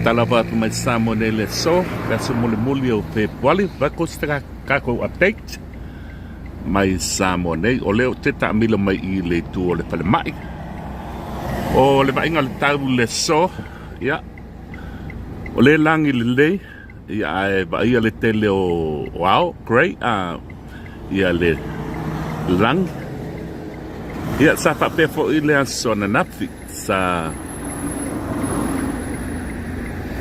Faatalofa atu mai Samoa nei le aso, le aso mulimuli o Fepuali, vaikosi te kakou update mai Samoa nei. O lea ou te taamilo mai i le itu o le falemai. O le vaaiga o le tau i le aso, ia, o lea e lagi lelei, ia, ae vaaia le tele o ao, grey, a, ia le lagi. Ia, sa faapea foi le aso ananafi, sa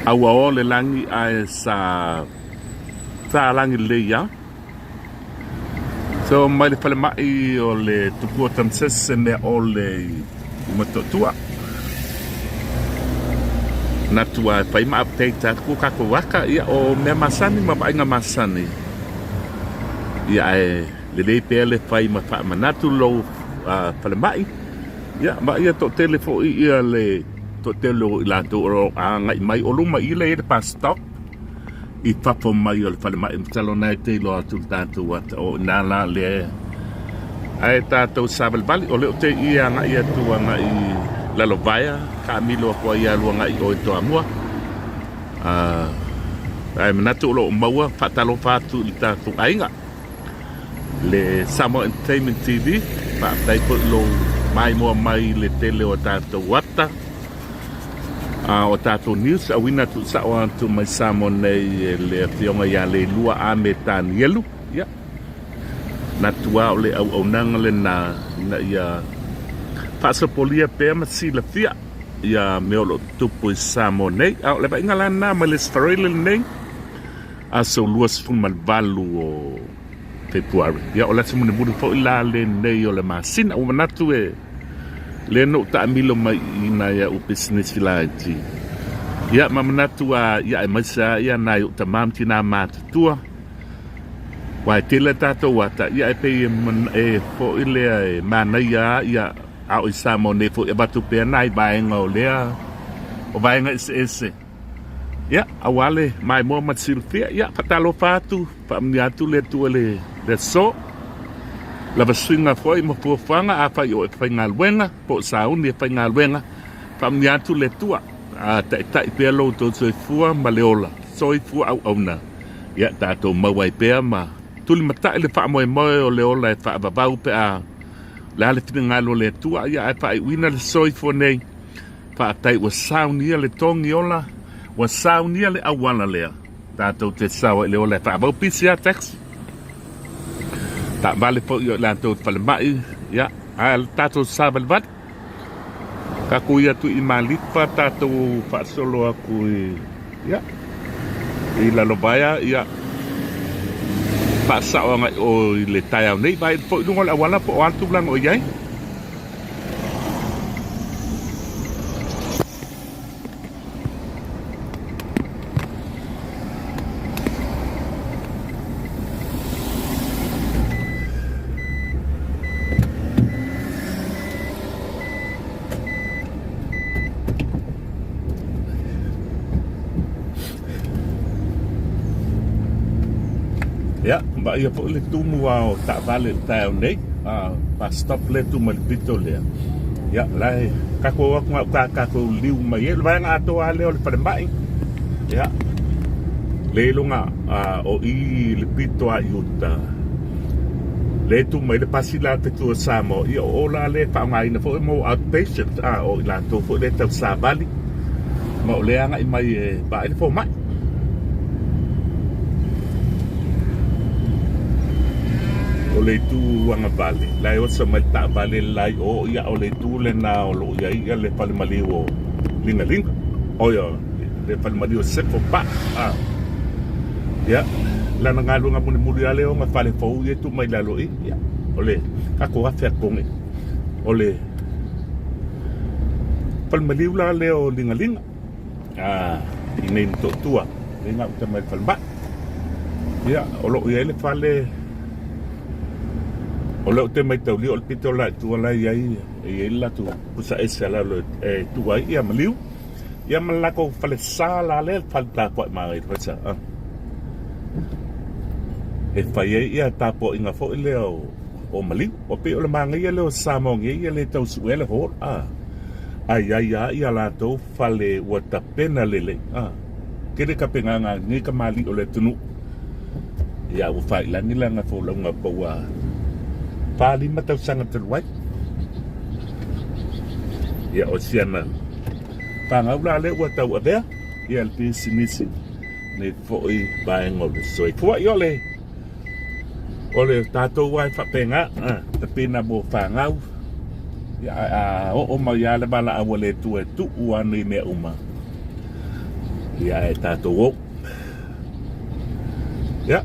auao le lagi ae sa sa lagi lelei lava. So mai le falemai o le Tupua Tamasese mea ole i Motootua. Manatu lava e fai ma update atu ko kakou aka, ia o mea masani ma vaaiga masani. Ia ae lelei pea le fai ma faamanatu lou falemai. Ia ma ia toatele foi ia le toatele o i latou o lo o agai mai o luma i le bus stop i fafo mai o le falemai masalo na e te iloa atu le tatou ata o ina la lea ae tatou savalivali o lea ou te i agai atu agai Lalovaea taamilo atu ai alu agai i o i Toamua ae manatu o lo o maua faatalofa atu i le tatou aiga le Samoa Entertainment TV faafetai foi i lou maimoa mai i le tele o tatou ata a o tatou news auina tuusao atu mai Samoa nei e le afioga ia Leilua Ame Tanielu ia manatu lava o le auaunaga lena ina ia faasopolia pea ma silafia ia mea o lo o tutupu i Samoa nei. A o le vaaiga la lena mai le Australia lenei aso 28 o Fepuari. Ia o le aso mulimuli foi la lenei o le masina. Ua manatu e lea na ou taamilo mai i nai au pisinisi laiti. Ia ma manatu a ia aemaise lava ia nai ou tama ma tina matutua. Aua e tele a tatou ata, ia e pei e foi lea e manaia lava ia a o i Samoa nei foi e avatu pea nai vaega o lea o vaega eseese. Ia, aua le maimoa ma te silafia, ia, faatalofa atu, faamanuia atu le Atua i le aso. Lava suiga foi ma fuafuaga, afai o e faigaluega, po o sauni e faigaluega, faamanuia atu le Atua. A taitai pea lo outou soifua ma le ola, soifua auauna, ia tatou maua ai pea ma tulimatai le faamoemoe o le ola e faavavau pe a o le a le finagalo o le Atua, ia ae faaiuina le soifua nei. Faafetai ua saunia le togi ola, ua saunia le auala lea. Tatou te sao ai i le ola e faavau pisi a taxi. Taavale foi o i latou i le falemai, ia, ae le tatou savalivali. Tatou ui atu i Malifa, tatou faasolo atu i, ia, i Lalovaea, ia, faasao agai o i le taeao nei. Vaai foi i luga o le auala po o a le tulaga o i ai. Ia, vaaia foi le tumu lava o taavale i le taeao nei, a bus stop lea e tu mai le pito lea. Ia, la e tatou o atu gauta tatou liu mai ai, o le vaega atoa lava lea o le falemai. Ia, le iloga o i i le pito lava i uta, lea e tu mai le pasi la a te Tour Samoa, ia o o la lea e faaaogaina foi mo outpatient, a o i latou foi lea e tausavali. Ma o lea agai mai e vaai le fomai. O le itu agavale, la e osa mai le taavale le la i o, ia o le itu lena o lo o i ai ia le fale maliu o Ligalinga. O ia, le fale maliu o Sefo Pa. Ah. Ia, lana galuega mulimuli lava lea o ona fale fou ia e tuu mai i lalo i, ia, o le tatou afe atu o le Falemaliu la lea o Ligalinga i nei Motootua, lea e gauta mai le falemai. Ia, o lo o i ai le fale, o lea ou te mataulia o le pito la i tua la e i ai, e i ai le latou pusa ese a lalo e tuu ai ia maliu. Ia ma le latou falesa la lea, le fale tapuai manaia le falesa. E fai ai ia tapuaiga foi lea o o maliu. Ua pei o le manaia lea o Samoa nei ia le tau suea le hall a. Ae i ai lava ia latou fale ua tapena lelei. A, tele tapenaga a lenei tamalii o le atunuu. Ia ua faailagi lana folauga po ua 45 tausaga talu ai. Ia o siana fanau la lea ua tauavea ia le pisinisi nei foi vaega o le soifua. Ia o le O le tatou lava e faapena, tapena mo fanau, ia ae a oo mai lava le valaau a le Atua e tuu lava nei mea uma, ia ae tatou o. Ia,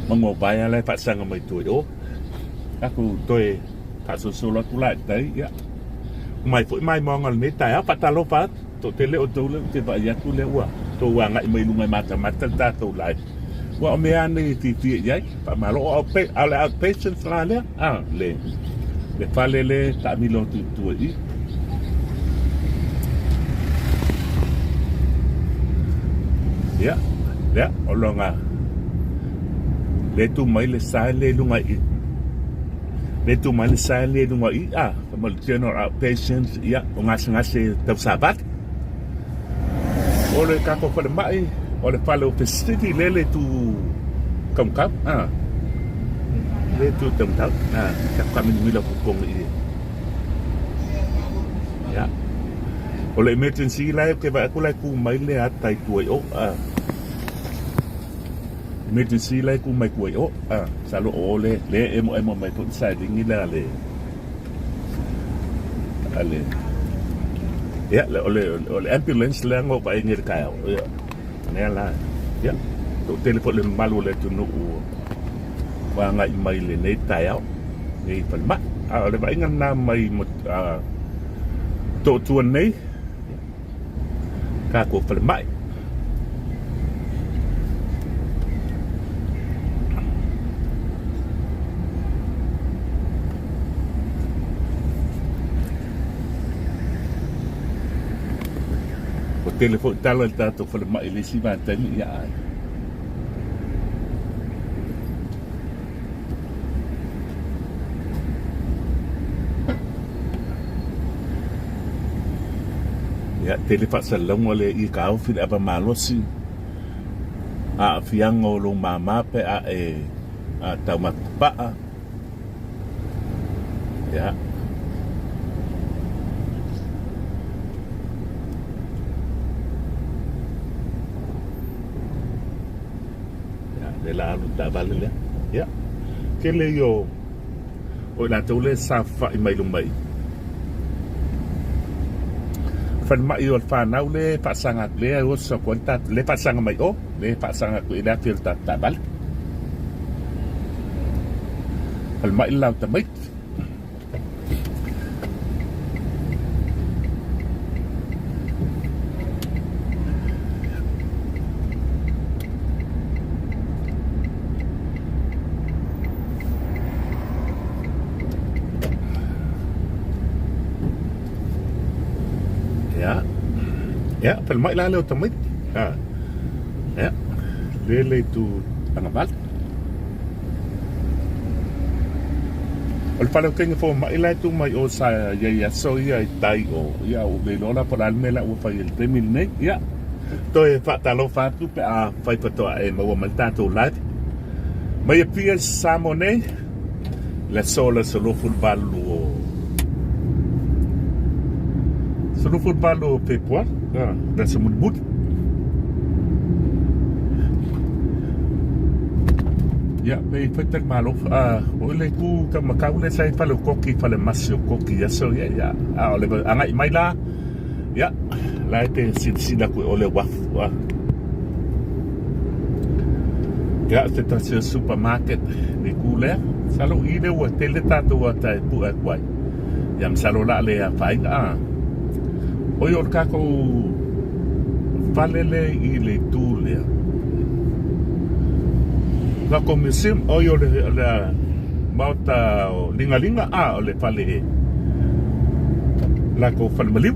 manu o vaea la e faasaga mai tua i o, tatou toe faasolosolo atu la i tai, ia, mai foi maimoaga o lenei taeao, faatalofa atu. Toatele outou lea ou te vaai atu lea ua outou agai mai i luga e matamata le tatou live. Aua o mea lava nei e fiafia i ai. Faamalo. O le outpatients la lea, a, le, le fale lea e taamilo atu i tua i i. Ia, lea, o lona, lea e tu mai le sign lea i luga i i. Lea e tu mai le sign lea i luga i i, a, fai mai le general outpatients, ia, o gasegase tau savali. O le tatou falemai, o le fale o fesili lea le tu taumtau, a, le tu taumtau, a, tatou faamilamila atu i totonu i i. Ia, o le emergency la e ou te vaai atu la e tu mai le ata i tua i o, a. Emergency la e tu mai tua i o, a, masalo o o le, le emoemo mai foi le sailini lea a le, a le, ia, o le, o le ambulance lea na ou vaai nei i le taeao, ia, lea la, ia, toatele foi le mamalu o le atunuu ua agai mai i lenei taeao, nei falemai. A o le vaaiga lena mai Motootua nei, tatou falemai. Ua tele foi tala i le tatou falemai i le isi vaitaimi, ia ae. Ia, tele faasalalauga lea i taofi le ava malosi, aafiaga o lou mama pe a e taumafa paa. Ia. Ia, lea la alu taavale lea. Ia, tele ia o o i latou lea e saofafai mai luma i falemai o le fanau lea e faasaga atu, lea e oso atu ai le tatou, lea e faasaga mai o, lea e faasaga atu i le afi o le tatou taavale. Falemai le la o tamaiti. Ia. Ia, falemai la lea o tamaiti. Ha. Ia. Le le tu agavale. O le fale o Kenya Fomai la e tu mai o sa i ai aso ia i tai o ia ua le iloa la po o le a le mea la ua fai ai i le taimi lenei. Ia, toe faatalofa atu pe a fai faatoa e maua mai le tatou live. Mai Apia i Samoa nei, le aso o le aso 28 o 28 o Fepuari, le aso mulimuli. Ia, pe i fai talimalo, o le itu taumatau lea sa i fale o Koki, fale masi o Koki i aso ia, ia, a o le agai mai la, ia, la e te silasila atu i o le uafu, a. Ia, se tasi o supermarket le itu lea, masalo i lea ua tele tatou ata e pue atu ai. Ia, masalo o le a le afaina, a. Oi, o le tatou fale lea i le itu lea. Tatou museum, oi, o le, o le maota o Ligalinga, a, o le fale, latou fale maliu,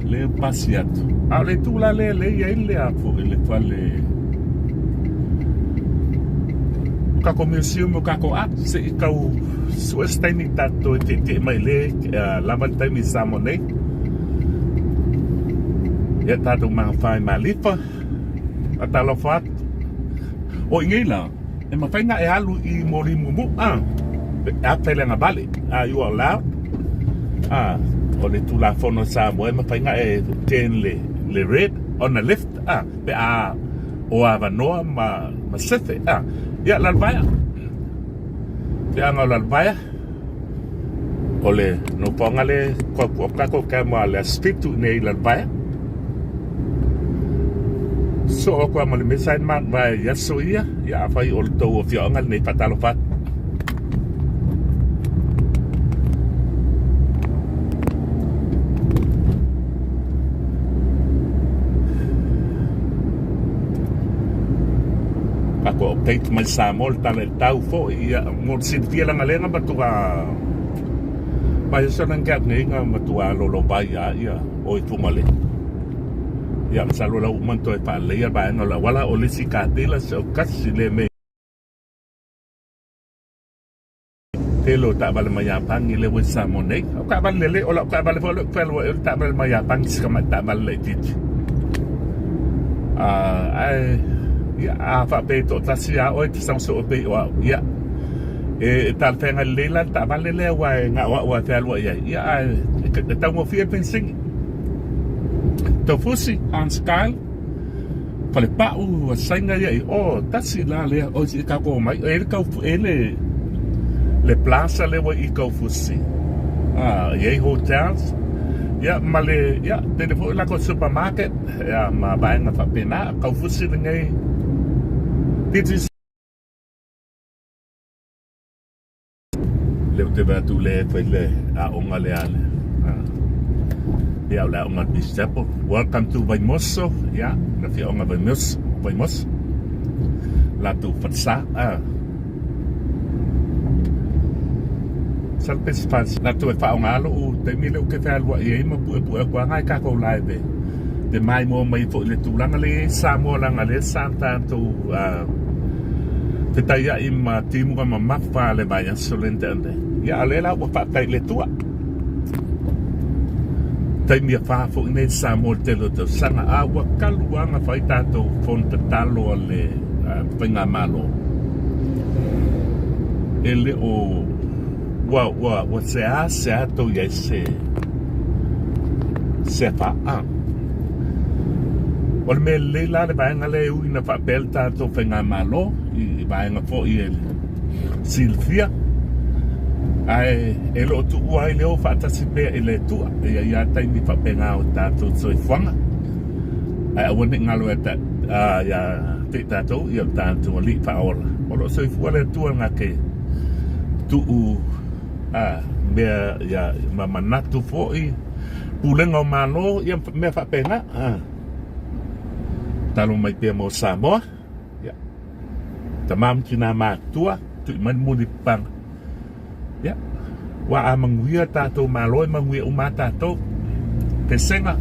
lea e pasi atu. A o le itu la lea, lea e i ai le, a foi, le fale. Kako museum o kako art se i kau sue se taimi tatou e tietie mai le lava le taimi i Samoa nei. Ia tatou mafae malifa. Faatalofa atu. O i nei la, e mafai na e alu i moli mumu a e le agavale. You are allowed. A o le Tulafono Samoa e mafai na e turn le, le red on the left a pe a o avanoa ma, ma sefe a. Ia lalovaea. Te anga o lalovaea. O le nofoaga le o tatou taima le aso 7 nei i Lalovaea. Soo atu lava ma le mea sa vae i aso ia, ia afai o le tou afioaga lenei faatalofa atu. Tatou update mai Samoa le tala i le tau foi ia mo le silafia lagalega matua mai sona ke atu nei nga matua lolo vai a ia o i Fugalei. Ia masalo la uma ona toe faaleleia vaega o le auala o le isi katila se o kasi le mea Tele o taavale mai Iapani lea ua i Samoa nei. O taavale lelei, o lau taavale foi lea ou te fealuai ai o le taavale mai Iapani si tamai taavale laitiiti. Ae ia a faapea e toatasi lava oe e te sau soo pei o au, ia e talafeagai lelei la le taavale lea aua e na o au lava e fealuai ai. Ia ae e taugofie le penisini. Taufusi, Hans Kyle. Falepau a Saina ia i o tasi la lea o i tatou omai e le tau e le le plaza lea ua i Taufusi a i ai hotels ia ma le ia tele foi latou supermarket ia ma vaega faapena Taufusi lenei This is Lea ou te vaai atu lea e fai le aoga lea a le ia o le aoga a le Peace Chapel. Welcome to Vaimoso, ia, le afioaga Vaimoso, Vaimoso. Latou falesa, ah. Masalo pe latou e faaaoga lou taimi lea ou te fealuai ai ma puepue atu lava nai tatou live e maimoa mai foi i le tulaga lea e i ai Samoa leaga lea sa tatou fetaiai ma timuga mamafa le vaiaso lea na tea nei. Ia a o lea la ua faafetai i le Atua. Taimi afa foi nei Samoa i le tele o tausaga, a ua talu lava ona fai tatou fono tatalo a le Faigamalo, e le o ua ua ua seasea tou i ai se se afa. O le mea lelei la le vaega lea e ui ina faapea le tatou Faigamalo i vaega foi e silafia, ae e le o tuua ai le o faatasi pea i le Atua. E i ai lava taimi faapena o tatou soifuaga, ae aua ne i galo ia te i tatou ia o tatou Alii Faaola. O lo o soifua le Atua na te tuu mea ia ma manatu foi pulega o Malo ia mea faapena. Talo mai pea mo Samoa. Ia. Tama ma tina matutua, tui mai le mulipapaga. Ia. Ua a manuia tatou Malo e manuia uma a tatou. Pesega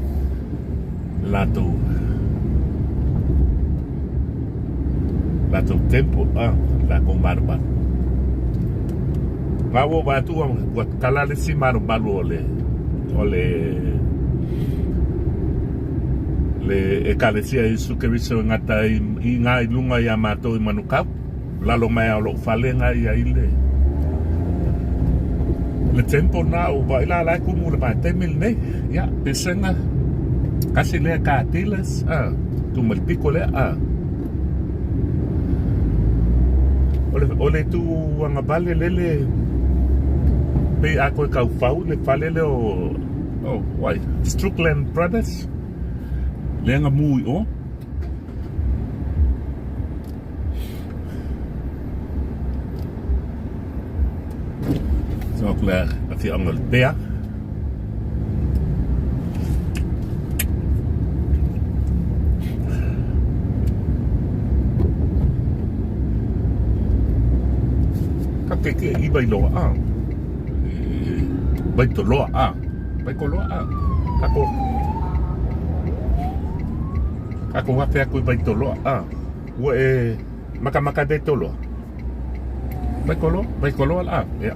latou latou tempo a latou malumalu. Nga ua vaai atu ua tala le isi malumalu o le o le le Ekalesia Iesu Keriso e gata ai i ngā i lunga i a mātou i Manukau, lalo mai a o lou fale ngā i ai le le temple na o vai la la kumu le vaitaimi lenei. Ia, pesega, kasi lea car dealers, a, tu mai le piko lea, a. O le, o le tu agavale lele, pei a koe kaufau le fale lea o, oh, wai, Strickland Brothers. Lea na mu i o. So aku le afioaga o Lepea. Ka keke i Vailoa a. Vaitoloa a. Vaikoloa a. Kako. Kako wafe aku i Vaitoloa a. Ua e makamaka i Vaitoloa. Vaitoloa, Vaitoloa la, ia.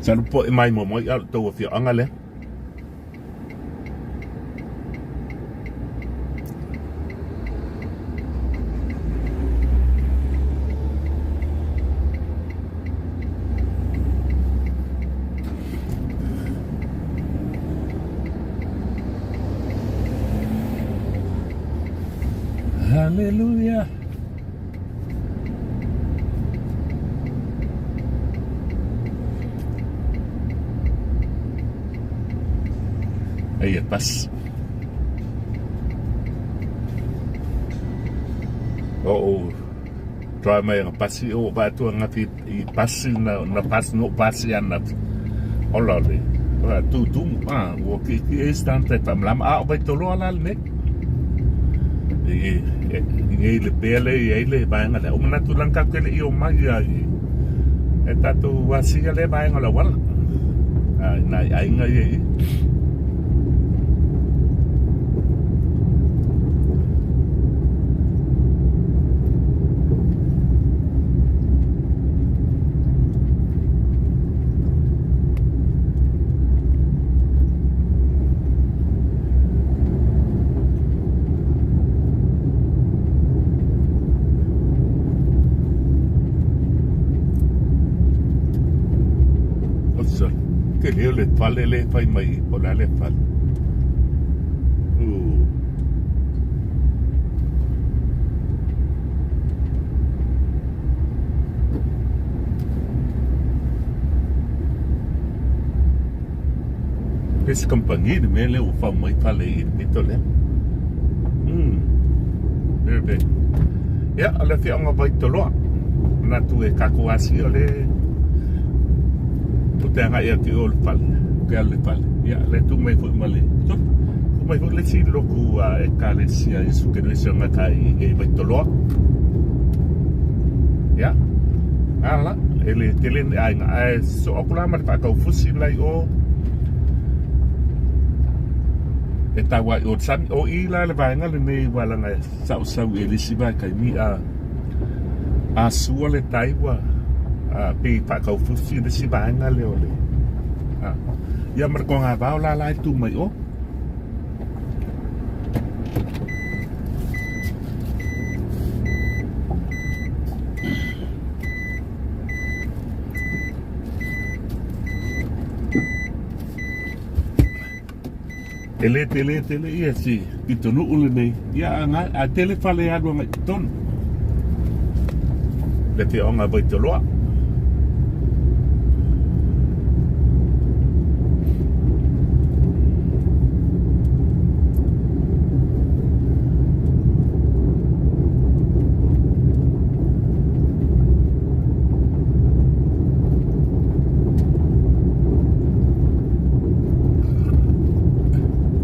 Masalo po e maimoa mai a o le tou afioaga lea. Hallelujah. Aí é pas. Oh, oh. Try mai ang pasi o ba tu ang ati i pasi na na pasi no pasi ana. Ola le. Ora tu tu ah o ki ki e stante pa mlam a o vai tolo ala le. I i le pele i le vaenga le. O manatu lang ka kele i o mai ai. E tatou asia le vaega o le auala. A nai aiga ia i. Ke leo le fale le fai mai po la le fale. Uh. Ese kampangi le mea lea ua fau mai fale i le pito lea. Mm. Very big. Ia, o le afioaga o Vaitoloa. Manatu e kākou asia o le o te agai atu i o le fale, ke ale le fale. Ia, le tu mai foi ma le tu mai foi le isi loku a ekalesia Iesu Keriso nga i e Vaitoloa. Ia, ala, e le tele ni aiga, ae so aku la ma le faataufusi lai o e tau ai o sami o i la le vaega lenei ua laga e sausau i le isi vaekaimi a a sua le tai ua a pei faataufusi le isi vaega lea o le a ia ma le kogavao la la e tu mai o. E le tele tele ia si pitonuu lenei. Ia a ngai a tele fale alu agai i totonu. Le afioaga Vaitoloa.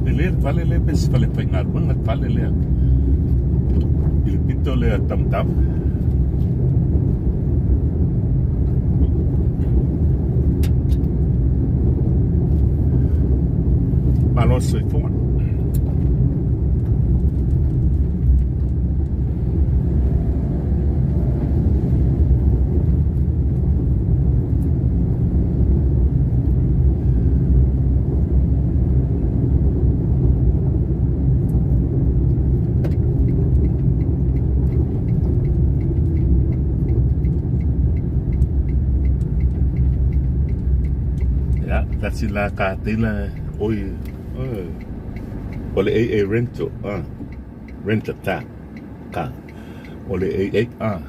Tele le fale lea pe se fale faigaluega le fale lea i le pito lea Tamatave. Malo le soifua. Ia, tasi la katila oi, o le AA rental, ah, rent a car, car. O le AA, ah.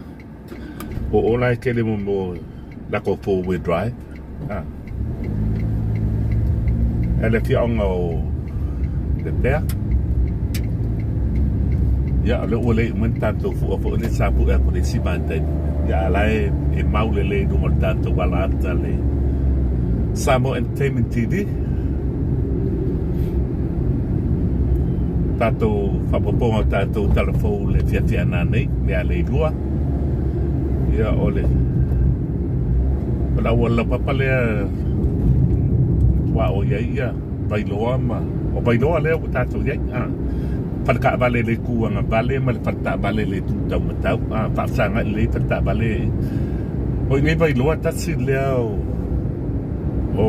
O ola e tele mo mo lako 4 wheel drive. Ah. E le fiaoga o le pea. Ia, o lea ua le uma ni tatou fua foi le sa pue atu le isi vaitaimi. Ia, a la e, e mau lelei i luga o le tatou ala ata le Samoa Entertainment TV. Tatou faaopoopoga o tatou tala fou le fiafia nanei mea le ilua. Ia o le o le auala laupapa lea ua o i ai ia Vailoa ma o Vailoa lea ua tatou i ai. Ah. Fale taavale i le itu agavale ma le fale taavale i le itu taumatau. A faafesagai lelei fale taavale o i nei Vailoa tasi lea o o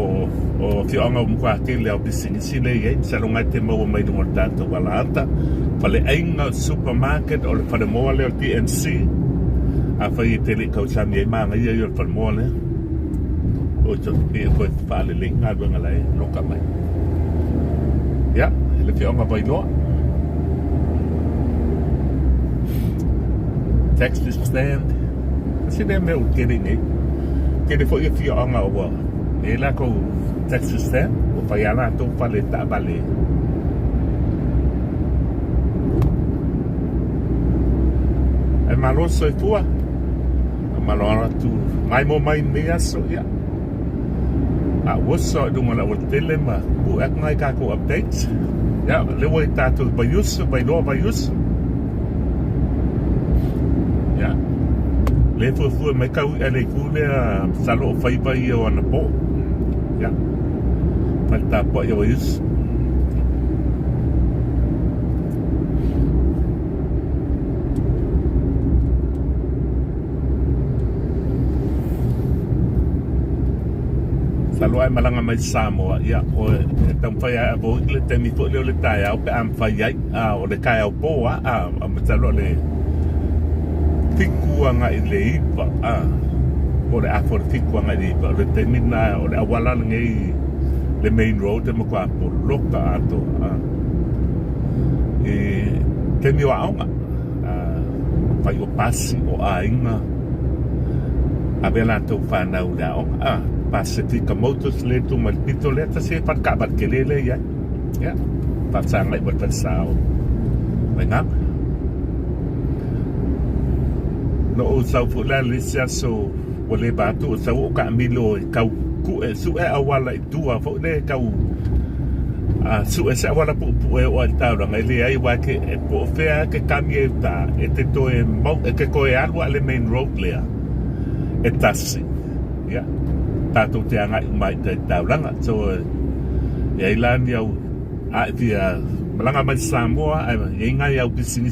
o afioaga ua matua tele lava o pisinisi lea e i ai. Masalo o lena e te maua mai i luga o le tatou alaata, faleaiga, supermarket, o le falemoa lea o le TNC. Afai e te le i tausami ai, manaia ia o le falemoa lea. Oi e toe faalelei galuega la e loka mai. Ia, le afioaga Vailoa. Taxi stand. Tasi lea mea ua tele nei. Tele foi afioaga ua i ai latou taxi stand, ua fai lava latou fale taavale. Ae malo le soifua. Faamalo atu maimoa mai i lenei aso. Ia, a ua oso i luga o le aualatele ma pue atu nai tatou updates. Ia, o lea ua i tatou i Vaiusu, Vailoa Vaiusu. Ia, lea e fuafua mai tau i'a i le itu lea, masalo o faiva ia o anapo. Ia, fale tapuai o Vaiusu. Talu ai malaga mai Samoa, ia, o e taumafai lava e avoid le taimi foi lea o le taeao pe a mafai ai, a o le taeao po lava, a masalo o le 7 agai i le 9, a, po o le afa o le 7 agai i le 9, o le taimi lena o le auala lenei, le main road e matua poloka atoa, a, i taimi o aoga. Fai o pasi, o aiga, ave a latou fanau i le aoga. A, Pasifika Motors lea e tu mai le pito lea, tasi ai fale taavale tele lea e i ai. Ia, faafesagai ma le falesa o Vaigaga. Na ou sau foi la i le isi aso ua leva atu o sau o taamilo e tau sue auala i tua foi lea e tau sue se auala puupuu e oo ai i le taulaga, e leai aua e po o fea e te kami ai i uta, e te toe mau, e te toe alu lava i le main road lea e tasi, ia, tatou te agai uma ai i tai taulaga. So, e i ai la ni au, a e fia malaga mai i Samoa, ae i ai nai au pisinisi.